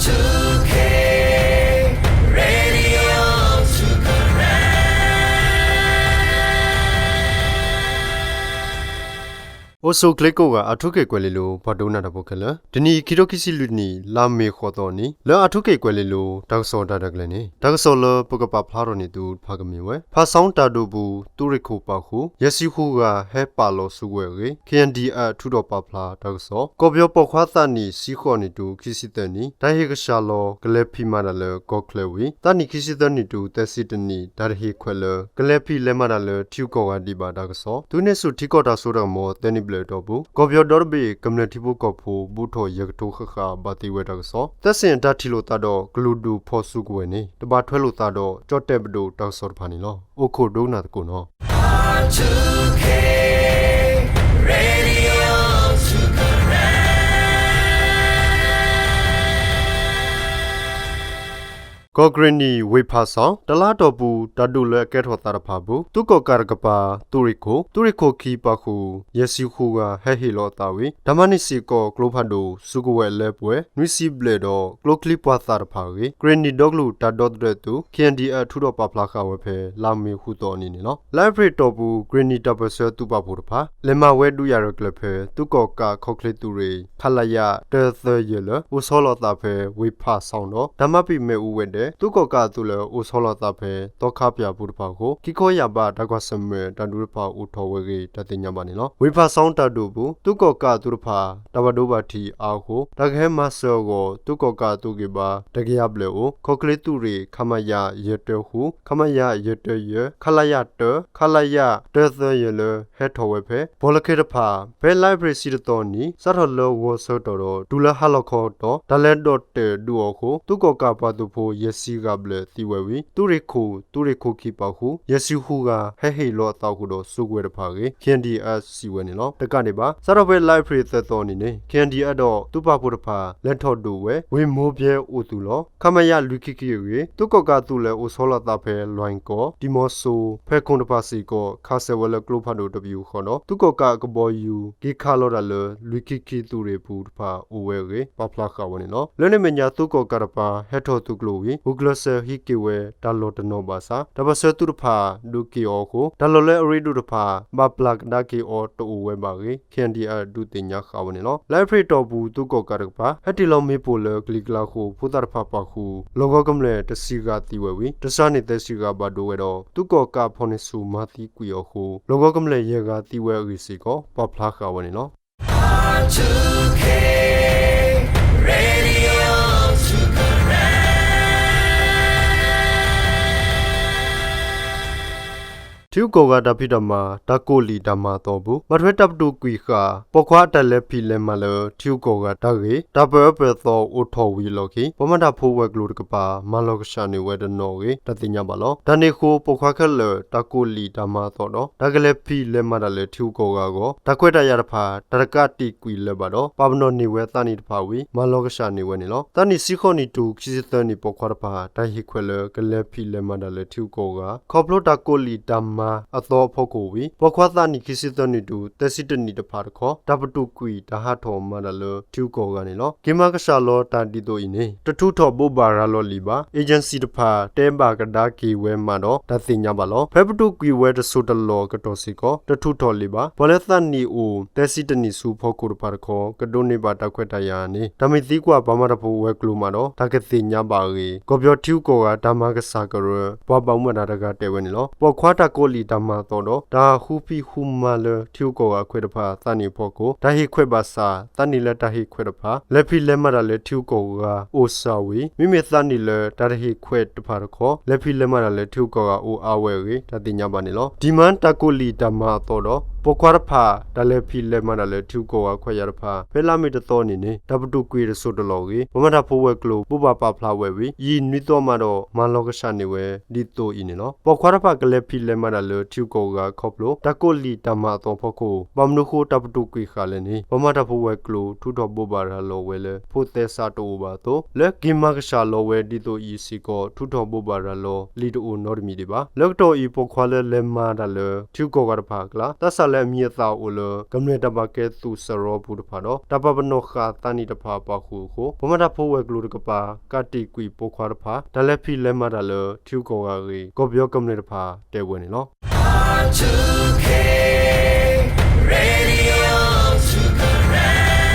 two K Radio two Karen အိၣ်ဆူၣ်ချ့ကိးဂၤ အၣ်ထူခ့ၣ်ကွဲၤလ့လိၤ ပှၤဒိကနၣ်တၢ်ဖိခဲလၢာ်, တနံၤအံၤ ခံထိခံဆံလွံၢ်နံၣ် လါမ့ၤဃိးသီအနံၤ လၢအၣ်ထူခ့ၣ်ကွဲၤလ့လိၤ တၢ်ကစီၣ်တၢ်ရဲၣ်တၢ်ကျဲၤန့ၣ် တၢ်ကစီၣ်လၢပကပာ်ဖျါထီၣ်န့ၢ်သုတဖၣ်ကမ့ၢ်ဝဲ ဖာဆောင်တၢ်ဒိၣ်ပူၤ သုးရ့ၣ်ခိၣ်ပာ်ဃုာ် ယဲၢ်ဆံဃုဂၤဟဲပာ်လီၤစုကဝဲၤအဂ့ၢ် K N D F ထုးထီၣ်ပာ်ဖျါတၢ်ကစီၣ်, ကီၢ်ပယီၤပိာ်ခွါသးနံၣ် ဆံဃိးနံၣ်တုၤ ခံဆံသၢနံၣ် တၢ်ဟ့ၣ်ကစှၤလီၤ ကလဲၤဖံးမၤတၢ်လၢကီၢ်ချၢဝံၤ သးနံၣ် ခံဆံသၢနံၣ်တုၤ သၢဆံတနံၣ် တၢ်တဟ့ၣ်ခွဲးလၢ ကလဲၤဖံးလဲၤမၤတၢ်လၢထံဂုၤကီၢ်ဂၤဒံးဘၣ်တၢ်ကစီၣ်, သုးန့ၢ်ဆူၣ်ထံကီၢ်တၢ်စိတၢ်ကမီၤ သၢနံၣ်ဘျဲၣ်အတီၢ်ပူၤ ကီၢ်ပယီၤဒီတဘ့ၣ် ကမျၢၢ်ထံဖိကီၢ်ဖိ ဘူးထီၣ်ယဲၢ်ကထိဃၣ်ဃၣ် ဘၣ်သံဝဲတၢ်ကစီၣ်, သၢစ့ၣ်အတၢ်ထံၣ်လိာ်သးဒီး ကလုာ်ဒူၣ်ဖီၣ်စုကဝဲၤန့ၣ် တဘၣ်ထွဲလိာ်သးဒီး ကၠီၣ်တဲၣ်ပဒိၣ်တၢ်ကစီၣ်တဖၣ်န့ၣ်လီၤ. အိၣ်ခိးဒိကနၣ်သကိးနီၤ. ကီၢ်ကရ့ၣ်နံၣ် ဝ့ၢ်ဖၣ်စီၣ် တလါအတီၢ်ပူၤ တၢ်ဒုးလၢအကဲထီၣ်သးတဖၣ်အပူၤ သုးကီၣ်ကးတကပၤ သုးရ့ၣ်ခိၣ်, သုးရ့ၣ်ခိၣ်ခံပာ်ဃုာ် ယဲၢ်ဆံဃုဂၤ ဟဲဟ့ၣ်လီၤအသးဝံၤ တၢ်မၤန့ၢ်စ့ၢ်ကီး ကျိဖးဒိၣ် စုကဝဲၤအလၢပှဲၤ နွံဆံဘျဲၣ်ဒီး ကျိချံပှာ်သၣ်တဖၣ်အဂ့ၢ် ကရ့ၣ်နံၣ်ဒီကလုာ်တၢ်ဒီသဒၢသုး K N D F ထုးထီၣ်ပာ်ဖျါဃာ်ဝဲဖဲ လါမ့ၤဃုသီအနံၤန့ၣ်လီၤ. လါအ့ဖြ့ၣ်အတီၢ်ပူၤ ကရ့ၣ်နံၣ်တၢ်ပၢၢ်ဆၢသုးပာ်ဖှိၣ်တဖၣ် လဲၤမၤဝဲဒုးယၤရဲၣ်ကျဲၤဖဲ သုးကီၣ်ကးခီၣ်ချ့သုးရ့ၣ် ခလရ တၢသၢယဲၢ်လၢ အိၣ်ဆီလီၤသးဖဲ ဝ့ၢ်ဖၣ်စီၣ်ဒီး တၢ်မၤပံာ်မ့ၣ်အူဝဲဒဲး သုးကီၣ်ကးအသုးလၢအိၣ်ဆီလီၤသးဖဲ သီခါပၠၣ်ပူၤတဖၣ်အဃိ ခံခီယၢ်ဘး တၢ်ကွၢ်ဆၢၣ်မဲာ်တၢ်ဒုးတဖၣ်အိၣ်ထီၣ်ဝဲအဂ့ၢ် တၢ်သ့ၣ်ညါဘၣ်န့ၣ်လီၤ. ဝ့ၢ်ဖၣ်စီၣ်တၢ်ဒုးအပူၤ သုးကီၣ်ကးအသုးတဖၣ် တၢ်ဘၣ်ဒိဘၣ်ထံးအါအဃိ တၢ်ကဟဲမၤစၢၤအဂီၢ် သုးကီၣ်ကးအသုးဂံၢ်ဘါ တကယၤဘျဲၣ်အိၣ် ခီၣ်ချ့သုးရ့ၣ် ခမရ ယဲၢ်တၢဃု, ခမရ ယဲၢ်တၢယဲၢ်, ခလရ တၢ, ခလရ တၢသၢယဲၢ်လၢ ဟဲထီၣ်ဝဲဖဲ ဘီလၢခဲတဖၣ် ဖဲလါအ့ဖြ့ၣ်ဆံတသီအနံၤ စးထီၣ်လၢဂီၤဆၢကတီၢ်ဒီး တုၤလၢဟါလီၤခီတီၤ တၢ်လဲၤဒီးတဲာ်ဒုးအီၤအဃိ သုးကီၣ်ကးပှၤသုးဖိ ယဲၢ်ဆံဂၤဘျဲၣ်သံဝဲဝံၤ သုးရ့ၣ်ခိၣ် သုးရ့ၣ်ခိၣ်ခံပာ်ဃုာ် ယဲၢ်ဆံဃုဂၤ ဟဲဟ့ၣ်လီၤအသးဃုာ်ဒီးစုကဝဲၤတဖၣ်အဂ့ၢ် K N D F စံးဝဲန့ၣ်လီၤ. တကးဒံးဘၣ် စးထီၣ်ဖဲလါအ့ဖြ့ၣ်သၢသီအနံၤန့ၣ် K N D F ဒီးသုးပာ်ဖှိၣ်တဖၣ် လဲၤထီၣ်ဒုးဝဲ ဝ့ၢ်မိၢ်ပျဲအိၣ်သုးလီၤ. ခမရ လွံၢ်ခံခံအဂ့ၢ် သုးကီၣ်ကးအသုးလၢအိၣ်ဆီလီၤသးဖဲ လွဲၢ်ကီၢ်, တံၤမီၤစိ, ဖဲခိၣ်တဖၣ်စ့ၢ်ကီး ခးစဲးဝဲလၢကျိဖးဒိၣ်တပယူာ်ဃီဒီး သုးကီၣ်ကးအကဘီယူၤ က့ၤခးလီၤတၢ်လၢ လွံၢ်ခံခံသုးရ့ၣ်အပူၤတဖၣ်အိၣ်ဝဲအဂ့ၢ် ပာ်ဖျါဃာ်ဝဲန့ၣ်လီၤ. လၢန့ၣ်အမဲာ်ညါ သုးကီၣ်ကးတကပၤ ဟဲထီၣ်သုးကျိၤဝံၤ ဂုာ်ကျဲးစၢးဟံးက့ၤဝဲတၢ်လီၢ်တနီၤဘၣ်ဆၣ် တၢ်ပၢၢ်ဆၢသုးတဖၣ် ဒုးက့ၤအီၤအဃိ တၢ်လီၢ်လၢအရ့ဒိၣ်တဖၣ် ဘၣ်ပျၢ်ကဒါက့ၤအီၤတအိၣ်ဝဲဘၣ်အဂ့ၢ် K N D F ဒုးသ့ၣ်ညါဃာ်ဝဲန့ၣ်လီၤ. လါအ့ဖြ့ၣ်အတီၢ်ပူၤ သုးကီၣ်ကးတကပၤ ဟဲတ့ၢ်လီၤမ့ၣ်ပိၢ်လၢကလံၤကျါအဃိ ဖိသၣ်တဖၣ်ပာ်ဃုာ် လီၢ်ကဝီၤကမျၢၢ်တဆံဂၤသံဝဲဝံၤ တစှၤန့ၢ်သၢဆံဂၤ ဘၣ်ဒိဝဲဒီး သုးကီၣ်ကးဖီၣ်န့ၢ်ဆူၣ်မၤသံကွံာ်အီၤအဃိ လီၢ်ကဝီၤကမျၢၢ်ယဲၢ်ဂၤသံဝဲအဂ့ၢ်စ့ၢ်ကီး ပာ်ဖျါဃာ်ဝဲန့ၣ်လီၤ. ထံဂုၤကီၢ်ဂၤတၢ်ဖံးတၢ်မၤ တၢ်ကိးလံာ်တၢ်မၤအသီအပူၤ ဘၣ်ထွဲတၢ်ပတုာ်ကွံာ်ဃာ် ပိာ်ခွါအတၢ်လဲၤဖံးလဲၤမၤလၢထံဂုၤကီၢ်ဂၤတၢ်ဂ့ၢ် တၢ်ပၢၢ်အၢပၢၢ်သီအိၣ်ထီၣ်ဝံၤအလီၢ်ခံ ပှၤမၤတၢ်ဖိဝဲၤကျိၤတကပၤ မၤလီၤကဆှၣ်န့ၢ်ဝဲတနီၤအဂ့ၢ် တၢ်သ့ၣ်ညါဘၣ်လီၤ. တၢ်န့ၣ်အဃိ ပိာ်ခွါခဲလၢာ် တၢ်ကိးလံာ်တၢ်မၤအသီဒီး တၢ်ကလဲၤဖံးလဲၤမၤတၢ်လၢထံဂုၤကီၢ်ဂၤအဂီၢ် တၢ်ခွဲးတၢ်ယာ်တဖၣ် တၢ်တကးတံာ်ကွံာ်လၢၤဘၣ်ဒီး ပာ်ပနီၣ်န့ၢ်ဝဲသးနံၣ်တဖၣ်ဝံၤ မၤလီၤကဆှၣ်န့ၢ်ဝဲန့ၣ်လီၤ. သးနံၣ်ဆံဃိးနံၣ်တုၤခံဆံသၢနံၣ် ပိာ်ခွါတဖၣ် တၢ်ဟ့ၣ်ခွဲးလၢကလဲၤဖံးလဲၤမၤတၢ်လၢထံဂုၤကီၢ်ဂၤ ခီဖျိတၢ်ကိးလံာ်တၢ်မၤအသီအဖီခိၣ်ဝံၤ ပိာ်ခွါသးနံၣ်ခံဆံသၢနံၣ်တုၤ သၢဆံတနံၣ်တဖၣ်တခီ တၢ်ပတုာ်ကွံာ်တၢ်ဟးထီၣ်မၤတၢ်လၢထံဂုၤကီၢ်ဂၤန့ၣ်လီၤ. က့ၤမၤကဆှၣ်လီၤတၢ်ဒ်သိးအံၤန့ၣ် တထုးထီၣ်ဘိးဘၣ်ရၤလီၤလံာ်ဘၣ် agency တဖၣ်တဲဘၣ်ကဒါက့ၤဝဲမးဒီး တၢ်သ့ၣ်ညါဘၣ်လီၤ. ဖဲပတုာ်ကွံာ်ဝဲတစိၢ်တလီၢ်ကတီၢ်စ့ၢ်ကီး တထုးထီၣ်လံာ်ဘၣ် ပှၤလၢသးနံၣ်အိၣ် သၢဆံတနံၣ်ဆူဖီခိၣ်တဖၣ်တခီ ကဒိးန့ၢ်ဘၣ်တၢ်ခွဲးတၢ်ယာ်န့ၣ် တၢ်မ့ၢ်သံကွၢ်ပှၤမၤတၢ်ဖိဝဲၤကျိၤမးဒီး တၢ်ကသ့ၣ်ညါဘၣ်အဂ့ၢ် ကီၢ်ပယီၤထံဂုၤကီၢ်ဂၤတၢ်မၤကစၢ်ကရၢ ပှၤဘၣ်မူဘၣ်ဒါတဂၤတဲဝဲန့ၣ်လီၤ. ပိာ်ခွါတၢ်ကိးလံာ်တၢ်မၤအသီဒီး တၢ်ဃုဖံးဃုမၤလၢထံဂုၤကီၢ်ဂၤအခွဲးတဖၣ်သးနံၣ်အဖီခိၣ် တၢ်ဟ့ၣ်ခွဲးဘၣ်ဆၣ် သးနံၣ်လၢတၢ်ဟ့ၣ်ခွဲးတဖၣ် လဲၤဖံးလဲၤမၤတၢ်လၢထံဂုၤကီၢ်ဂၤအိၣ်စှၤဝံၤ မ့မ့ၢ်သးနံၣ်လၢတၢ်တဟ့ၣ်ခွဲးတဖၣ်တခီ လဲၤဖံးလဲၤမၤတၢ်လၢထံဂုၤကီၢ်ဂၤအိၣ်အါဝဲအဂ့ၢ် တၢ်သ့ၣ်ညါဘၣ်န့ၣ်လီၤ. demand တၢ်ကိးလံာ်တၢ်မၤအသီဒီး ပိာ်ခွါတဖၣ် တၢ်လဲၤဖံးလဲၤမၤတၢ်လၢထံဂုၤကီၢ်ဂၤခွဲးယာ်တဖၣ် ဖဲလါမ့ၤတသီအနံၤန့ၣ် တၢ်ပတုာ်ကွံာ်တစိၢ်တလီၢ်အဂ့ၢ် ပှၤမၤတၢ်ဖိဝဲၤကျိၤ ဘိးဘၣ်ပာ်ဖျါဝဲဝံၤ ယံာ်နွံသီမးဒီး မၤလီၤကဆှၣ်န့ၢ်ဝဲဒ်သိးအံၤန့ၣ်လီၤ. ပိာ်ခွါတဖၣ်ကလဲၤဖံးလဲၤမၤတၢ် လၢထံဂုၤကီၢ်ဂၤခီဖျိ တၢ်ကိးလံာ်တၢ်မၤအသီအဖီခိၣ် ဘၣ်မနုၤဃိတၢ်ပတုာ်ကွံာ်ဃာ်လဲၣ်န့ၣ် ပှၤမၤတၢ်ဖိဝဲၤကျိၤ ထုးထီၣ်ဘိးဘၣ်ရၤလီၤဝဲလၢ ဖိးသဲစးတအိၣ်ဘၣ်အသိး လၢက့ၤမၤကဆှၣ်လီၤဝဲဒ်သိးအံၤစ့ၢ်ကီး ထုးထီၣ်ဘိးဘၣ်ရၤလီၤလံာ်တအိၣ်နီတမံၤဒံးဘၣ်. လၢကတီၢ်အံၤ ပိာ်ခွါလၢလဲၤမၤတၢ်လၢ ထံဂုၤကီၢ်ဂၤတဖၣ်အကျါ သးစၢ်လၢအမံၤအသၣ်အိၣ်လၢ ကမျၢၢ်တၢ်ဘၣ်ကဲသုးစရီပူၤတဖၣ်ဒီး တၢ်ပာ်ပနီၣ်ဃာ်သးနံၣ်တဖၣ်ပာ်ဃုာ်အဃိ ပှၤမၤတၢ်ဖိဝဲၤကျိၤတကပၤ ကးတံာ်ကွံာ်ပိာ်ခွါတဖၣ် တၢ်လဲၤဖံးလဲၤမၤတၢ်လၢထံဂုၤကီၢ်ဂၤအဂ့ၢ် ကီၢ်ပယီၤကမျၢၢ်တဖၣ်တဲဝဲန့ၣ်လီၤ.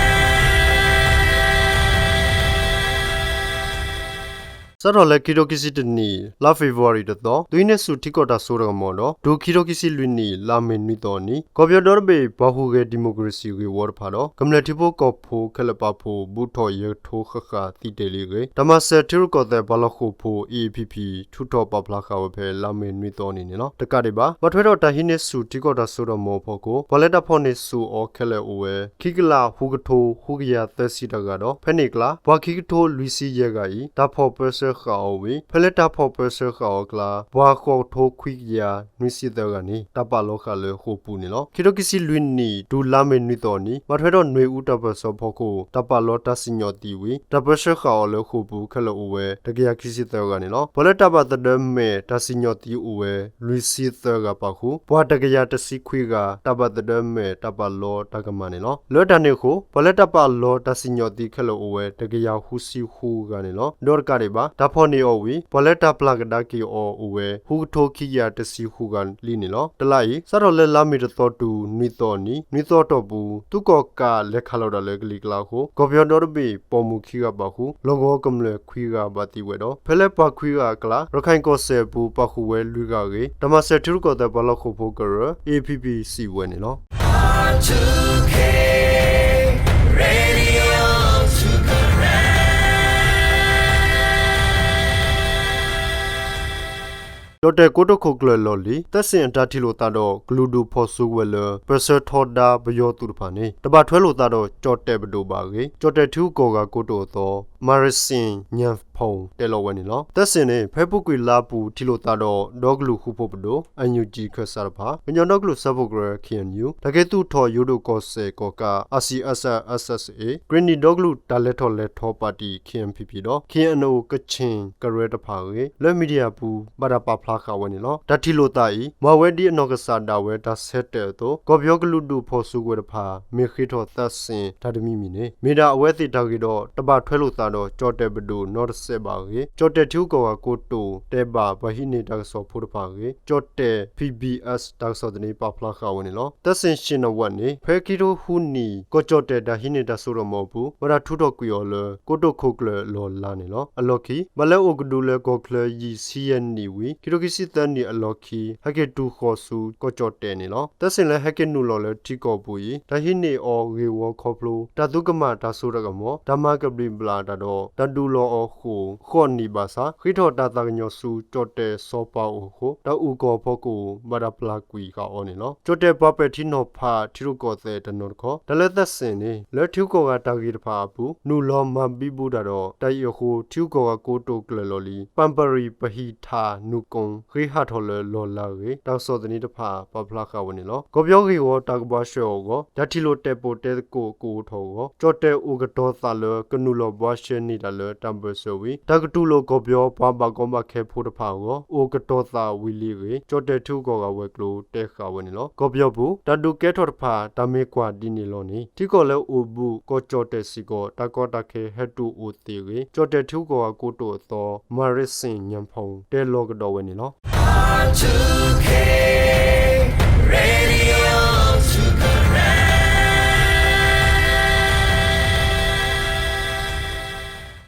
စးထီၣ်လၢခံထိခံဆံတနံၣ် လါဖ့ၤဘြူၤအါရံၤတသီ သုးဟံးန့ၢ်ဆူၣ်ထံကီၢ်တၢ်စိတၢ်ကမီၤဒီး တုၤခံထိခံဆံလွံၢ်နံၣ် လါမ့ၤနွံသီအနံၤ ကီၢ်ပယီၤဒီတဘ့ၣ်ပှၤဟူးဂဲၤဒံၣ်မိၣ်ကရ့ၣ်စံၣ်ဂ့ၢ်ဝီတဖၣ်ဒီး ကမျၢၢ်ထံဖိကီၢ်ဖိခဲလၢာ်ပာ်ဖှိၣ် ဘူးထီၣ်ယဲၢ်ကထိဃၣ်ဃၣ်သံတ့ၢ်လံအဂ့ၢ် တၢ်မၤစၢၤထံရူၢ်ကီၢ်သဲးပှၤလီၤဃိာ်ဖိ AAPP ထုးထီၣ်ပာ်ဖျါဃာ်ဝဲဖဲလါမ့ၤနွံသီအနံၤန့ၣ်လီၤ. တကးဒံးဘၣ် ဘၣ်ထွဲဒီးတၢ်ဟံးန့ၢ်ဆူၣ်ထံကီၢ်တၢ်စိတၢ်ကမီၤအဖီခိၣ် ပှၤလၢတၢ်ဖီၣ်န့ၢ်ဆူၣ်အီၤခဲလၢာ်အိၣ်ဝဲ ခံကလးဃုကထိဃုကယၤသၢဆံတဂၤဒီး ဖဲန့ၣ်အကျါ ပှၤခံကထိလွံၢ်ဆံယဲၢ်ဂၤအံၤ တၢ်ဖီၣ်ပၢဆှၢဃာ်အီၤဝံၤ ဖဲလၢတၢ်ဖီၣ်ပၢဆှၢဃာ်အီၤအကျါ ပှၤဃိးကထိခွံကယၤနွံဆံသၢဂၤန့ၣ် တၢ်ပာ်လီၤဃာ်လၢဃိာ်ပူၤန့ၣ်လီၤ. ခံထိခံဆံလွံၢ်နံၣ် တုၤလါမ့ၤနွံသီအနံၤ ဘၣ်ထွဲဒီးနွေဦးတၢ်ပၢၢ်ဆၢအဖီခိၣ် တၢ်ပာ်လီၤတၢ်စံၣ်ညီၣ်သံဝံၤ တၢ်ပၢဆှၢဃာ်အီၤလၢဃိာ်ပူၤခဲလၢာ်အိၣ်ဝဲ တကယၤခံဆံသၢဂၤန့ၣ်လီၤ. ပှၤလၢတၢ်ဘၣ်သဒၢမဲာ်တၢ်စံၣ်ညီၣ်သံအိၣ်ဝဲ လွံၢ်ဆံသၢဂၤပာ်ဃုာ် ပှၤတကယၤတဆံခွံဂၤ တၢ်ဘၣ်သဒၢမဲာ်တၢ်ပာ်လီၤတၢ်ကမၣ်န့ၣ်လီၤ. လၢတၢ်န့ၣ်အဃိ ပှၤလၢတၢ်ပာ်လီၤတၢ်စံၣ်ညီၣ်သံခဲလၢာ်အိၣ်ဝဲ တကယၤဃုဆံဃုဂၤန့ၣ်လီၤ. ဒီးတကးဒံးဘၣ် တၢ်ဖီၣ်န့ၢ်အီၤဝံၤ ပှၤလၢတၢ်ပျၢ်ကဒါက့ၤအီၤအိၣ်ဝဲ ဃုကထိခံကယၤတဆံဃုဂၤလံန့ၣ်လီၤ. တလါအံၤ စးထီၣ်လၢလါမ့ၤတသီတုၤနွံသီအနံၤ နွံသီအတီၢ်ပူၤ သုးကီၣ်ကးလဲၤခးလီၤတၢ်လၢကလံၤကျါအဃိ ကီၢ်ပယီၤဒီတဘ့ၣ်ပိာ်မုၣ်ခံဂၤပာ်ဃုာ် လီၢ်ကဝီၤကမျၢၢ်ခွံဂၤဘၣ်သံဝဲဒီး ဖဲလၢပှၤခွံဂၤအကျါ ရခၢၣ်ကီၢ်စဲၣ်အပူၤပာ်ဃုာ်ဝဲလွံၢ်ဂၤအဂ့ၢ် တၢ်မၤစၢၤထံရူၢ်ကီၢ်သဲးပှၤလီၤဃိာ်ဖိကရၢ AAPP စံးဝဲန့ၣ်လီၤ. ကၠီၣ်တဲၣ်ကိတိာ်ခိၣ်ကျၢၢ်လီၢ်လံၤ သၢစ့ၣ်အတၢ်ထံၣ်လိာ်သးဒီးကလုာ်ဒူၣ်ဖီၣ်စုကဝဲၤလၢ ပၢၢ်ဆၢထီဒါပယီၤသုးတဖၣ်န့ၣ် တဘၣ်ထွဲလိာ်သးဒီးကၠီၣ်တဲၣ်ပဒိၣ်ဘၣ်အဂ့ၢ် ကၠီၣ်တဲၣ်ထံဂုၤကီၢ်ဂၤကိတိာ်အသီ မၤရ့ၣ်စ့ၣ်ညၣ်ဖီၣ် တဲလီၤဝဲန့ၣ်လီၤ. သၢစ့ၣ်န့ၣ် ဖဲအပူၤကွံာ်လါအပူၤထံၣ်လိာ်သးဒီး ဒီကလုာ်ဃူဖိးပဒိၣ် NUG ခၢၣ်စးတဖၣ်, ကညီဒီကလုာ်စၢဖှိၣ်ကရၢ KNU, တၢ်က့ၤသူၣ်ထီၣ်ယိၤဒိၣ်ကီၢ်စဲၣ်ကီၢ်ကး RCSS/SSA, ကရ့ၣ်နံၣ်ဒီကလုာ်တၢ်လဲၤထီၣ်လဲၤထီပၣ်တံၣ် KNPP ဒီး KNO ကခ့ၣ်ကရၢတဖၣ်အဂ့ၢ် လၢ media အပူၤ ဘၣ်တၢ်ပာ်ဖျါဃာ်ဝဲန့ၣ်လီၤ. တၢ်ထံၣ်လိာ်သးအံၤ မၤဝဲဒ်အနီၢ်ကစၢ်ဒၣ်ဝဲတၢ်ဆၢတဲာ်အသိး ကီၢ်ပယီၤကလုာ်ဒူၣ်ဖီၣ်စုကဝဲၤတဖၣ် မ့ၢ်ဃ့ထီၣ်သၢစ့ၣ်တၢ်တမံၤမံၤန့ၣ် မ့ၢ်ဒၣ်အဝဲသ့ၣ်တၢ်ဂ့ၢ်ဒီး တဘၣ်ထွဲလိာ်သးဒီးကၠီၣ်တဲၣ်ပဒိၣ်နီတစဲးဘၣ်အဂ့ၢ် ကၠီၣ်တဲၣ်ထံဂုၤကီၢ်ဂၤကိတိာ် တဲဘၣ်ပှၤဟံးန့ၢ်တၢ်ကစီၣ်ဖိတဖၣ်အဂ့ၢ် ကၠီၣ်တဲၣ် PBS တၢ်ကစီၣ်သန့ ပာ်ဖျါဃာ်ဝဲန့ၣ်လီၤ. သၢစ့ၣ်ၡ့ၣ်နီၣ်ဝးန့ၣ် ဖဲခံထိဃုနံၣ် ကီၢ်ကၠီၣ်တဲၣ်တၢ်ဟံးန့ၢ်တၢ်စိတၢ်ကမီၤအပူၤ ဘၣ်တၢ်ထုးထီၣ်ကွံာ်အီၤလၢ ကိတိာ်ခိၣ်ကျၢၢ်လီၢ်လါန့ၣ်လီၤ. အလီၢ်ခံ ဘၣ်လဲၤအိၣ်ကဒုလၢကီၢ်ချၢယံာ်ဆံယဲၢ်နံၣ်ဝံၤ ခံထိခံဆံသၢနံၣ်အလီၢ်ခံ ဟဲက့ၤတုၤဃီၤဆူကီၢ်ကၠီၣ်တဲၣ်န့ၣ်လီၤ. သၢစ့ၣ်လၢဟဲက့ၤနုာ်လီၤလၢထံကီၢ်ပူၤအံၤ တၢ်ဟံးန့ၢ်အီၤဂ့ၢ်ဝီခီဖျိ တၢ်သုကမၣ်တၢ်စိတၢ်ကမီၤ တၢ်မၤကဘျံးဘျၣ်တၢ်ဒီး တၢ်ဒုးလီၤအီၤဃိာ်ဃိးနံၣ်ဘၣ်ဆၣ် ဃ့ထီၣ်တၢ်သးကညီၤဆူကၠီၣ်တဲၣ်စီၤပၤအအိၣ်အဃိ တၢ်အုၣ်ကီၤအဖီခိၣ် ဘၣ်တၢ်ပျၢ်ကွံာ်ဃာ်အီၤန့ၣ်လီၤ. ကၠီၣ်တဲၣ်ပှၤပဲာ်ထံနီၤဖးထံရူၢ်ကီၢ်သဲးတနီၤတခီ တၢ်လၢသၢစ့ၣ်န့ၣ် လၢထံဂုၤကီၢ်ဂၤတၢ်ဂ့ၢ်တဖၣ်အပူၤ နုာ်လီၤမၤဘံဘူတၢ်ဒီး တၢ်အံၤအဃိ ထံဂုၤကီၢ်ဂၤကိတိာ်ကျၢၢ်လီၢ်လံၤ ပၣ်ပရံၣ်ပဟံၣ်ထၣ်နူၢ်ကိၣ် ဃ့ဟးထီၣ်လၢလီၢ်လါအဂ့ၢ် တၢ်ကစီၣ်သန့တဖၣ် ပာ်ဖျါဃာ်ဝဲန့ၣ်လီၤ. ကီၢ်ပယီၤဂ့ၢ်ဝီတၢ်ကဘှါဆှဲအီၤအဂီၢ် တၢ်ထံၣ်လိာ်တဲာ်ပိာ်တဲသကိးကအိၣ်ထီၣ်အဂီၢ် ကၠီၣ်တဲၣ်အိၣ်ကတီၤသးလၢ ကနုာ်လီၤဘှါရှဲန့ၢ်တၢ်လၢတၢ်ဘၢၣ်စၢၤဝံၤ တၢ်ကတူၢ်လိာ်ကီၢ်ပယီၤပှၤဘၣ်ကီဘၣ်ခဲဖိတဖၣ်အဂီၢ် အိၣ်ကတီၤသးဝံၤလံအဂ့ၢ် ကၠီၣ်တဲၣ်ထံဂုၤကီၢ်ဂၤဝဲၤကျိၤတဲဃာ်ဝဲန့ၣ်လီၤ. ကီၢ်ပယီၤပူၤ တၢ်ဒုးကဲထီၣ်တဖၣ် တၢ်မ့ၢ်ကွၢ်ဒ်န့ၣ်လီၤန့ၣ် ထံကီၢ်လၢအိၣ်ဘူးကီၢ်ကၠီၣ်တဲၣ်စ့ၢ်ကီး တၢ်ကီတၢ်ခဲဟဲတူၢ်အိၣ်သ့အဂ့ၢ် ကၠီၣ်တဲၣ်ထံဂုၤကီၢ်ဂၤကိတိာ်အသီ မၤရ့ၣ်စ့ၣ်ညၣ်ဖီၣ် တဲလီၤကဒီးဝဲန့ၣ်လီၤ.